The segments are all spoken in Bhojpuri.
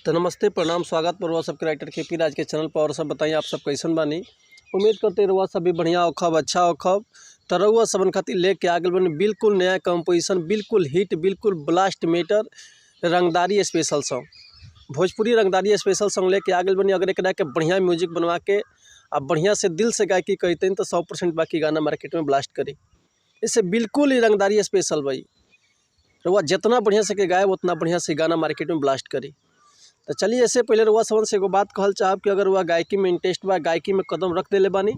तो नमस्ते, प्रणाम, स्वागत पर रुआ सबके राइटर के पी राज के चैनल पर। और सब बताइए आप सब कैसन बानी। उम्मीद करते रुआ सब भी बढ़िया होखब, अच्छा होखब। तो रुआ सबन खातिर लेके आ गइल बानी बिल्कुल नया कंपोजिशन, बिल्कुल हिट, बिल्कुल ब्लास्ट मेटर रंगदारी स्पेशल सॉन्ग, भोजपुरी रंगदारी स्पेशल सॉन्ग लेके आ गइल बानी। अगर एकरा के बढ़िया म्यूजिक बनवा के आप बढ़िया से दिल से गायकी करते तो 100% बाकी गाना मार्केट में ब्लास्ट करी। इससे बिल्कुल ही रंगदारी स्पेशल भाई, रुआ जितना बढ़िया से के गायब उतना बढ़िया से गाना मार्केट में ब्लास्ट करी। तो चलिए, इससे पहले रुआ सबन से एगो बात कहल चाहब कि अगर रुआ गायकी में इंटरेस्ट बा, गायकी में कदम रख देले बानी,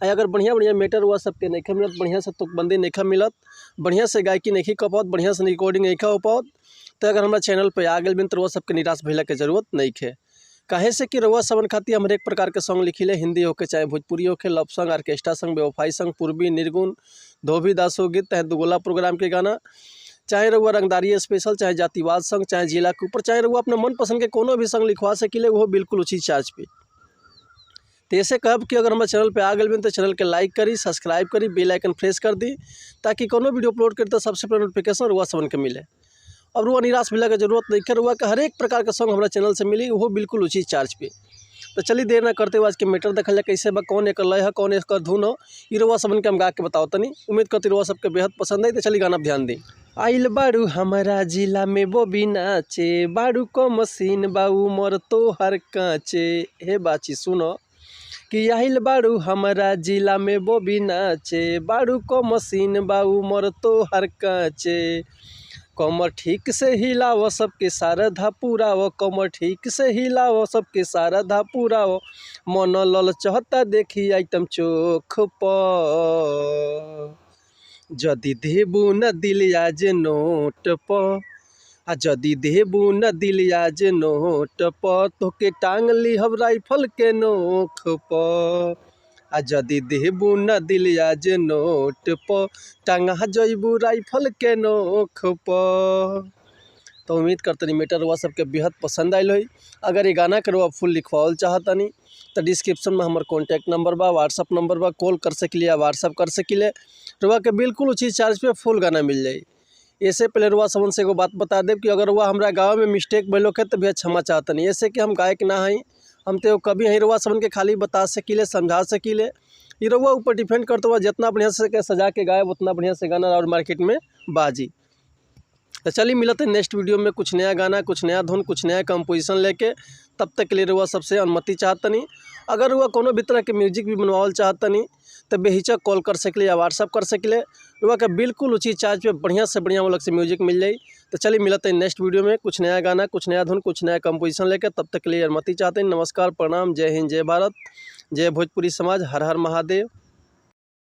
आ अगर बढ़िया बढ़िया मैटर रुआ सबके नइखे मिलत, बढ़िया से तुकबंदी नइखे मिलत, बढ़िया से गायकी नइखे कर पावत, बढ़िया से रिकॉर्डिंग नइखे हो पावत, तो अगर हमारा चैनल पर आ गइल बिन तो रुआ सबके निराश भइला के जरूरत नइखे। काहे से कि रुआ सबन खातिर हम हरेक प्रकार के सॉन्ग लिखिले, हिंदी होके चाहे भोजपुरी होके, लव सॉन्ग, ऑर्केस्ट्रा सॉन्ग, बेवफाई सॉन्ग, पूर्वी, निर्गुण, धोबी दासो गीत, चाहे दुगोला प्रोग्राम के गाना, चाहे रउआ रंगदारी स्पेशल, चाहे जातिवाद संग, चाहे जिला के ऊपर, चाहे रउआ अपना मनपसंद के कोनो भी संग लिखवा सकिले, वो बिल्कुल उचित चार्ज पे। तो ऐसे कहब कि अगर हमारे चैनल पे आ गइल बानी तो चैनल के लाइक करी, सब्सक्राइब करी, बेल आइकन प्रेस कर दी, ताकि कोनो वीडियो अपलोड करी तो सबसे पहले नोटिफिकेशन रुआ सबन के मिले। और रुआ निराश मिला के जरूरत नहीं है, रुआ के हर एक प्रकार के सॉन्ग हमारा चैनल से मिली, वो बिल्कुल उचित चार्ज पे। तो चलिए देर ना करते हुए आज के मैटर देखल जाए कैसे बा, कौन एक लय है, कौन एक धुन हो, ई रुआ सबन के हम गा के बताओ तनी। उम्मीद करती रुआ सबके बेहद पसंद आई। तो चलिए गाना ध्यान दी। आइल बारू हमारा जिला में बोबी नाचे, बारू को मशीन बाऊ मोर तो हर कांचे। हे बाची सुनो कि आइल बारू हमारा जिला में बोबी नाचे, बारू को मशीन बाऊ मोर तो हर कांचे। कमर ठीक से हिलाओ सबके सारधा पुराओ, कमर ठीक से हिलाओ सबके सारधा पुराओ, मन लल चहता देखी आइटम चोख पर। जदि देबू न दिलिया जे नोट पर, आ जदि देबू न दिलिया जे नोट पर, तोके टांग लिहब राइफल के नोख पर। आ जदि देबू न दिलिया जे नोट पर, टांगा जइबू राइफल के नोख पर। तो उम्मीद करतनी मैटर रुआ सबके बेहद पसंद आयल होई। अगर ये गाना के रुआ फुल लिखवावल चाहतनी तो डिस्क्रिप्शन में हमार कॉन्टैक्ट नंबर बा, व्हाट्सअप नंबर बा, कॉल कर सकिले या व्हाट्सअप कर सकिले। रुआ के बिल्कुल उचित चार्ज पे फुल गाना मिल जाई। ऐसे पहले रुआ सबन से एगो बात बता देब कि अगर रुआ हमारा गाँव में मिस्टेक भइल होखे तो भैया क्षमा चाहतनी। ऐसे कि हम गायक ना हई, हम तो कभी हई रुआ सबन के खाली बता सकिले, समझा सकिले। ये रुआ ऊपर डिपेंड करते हुआ जितना बढ़िया से सजा के गायब उतना बढ़िया से गाना और मार्केट में बाजी। तो चलिए मिलते हैं नेक्स्ट वीडियो में कुछ नया गाना, कुछ नया धुन, कुछ नया कंपोजिशन लेके। तब तक के लिए रुआ सबसे अनुमति चाहतनी। अगर रुआ कोनो भी तरह के म्यूजिक भी बनवावल चाहतनी तो बेहिचक कॉल कर सकले या व्हाट्सअप कर सकले। रुआ के बिल्कुल उचित चार्ज पे बढ़िया से बढ़िया अलग से म्यूजिक मिल जाई। तो चलिए मिलते हैं नेक्स्ट वीडियो में कुछ नया गाना, कुछ नया धुन, कुछ नया कंपोजिशन लेकर। तब तक के लिए अनुमति चाहते हैं। नमस्कार, प्रणाम, जय हिंद, जय भारत, जय भोजपुरी समाज, हर हर महादेव।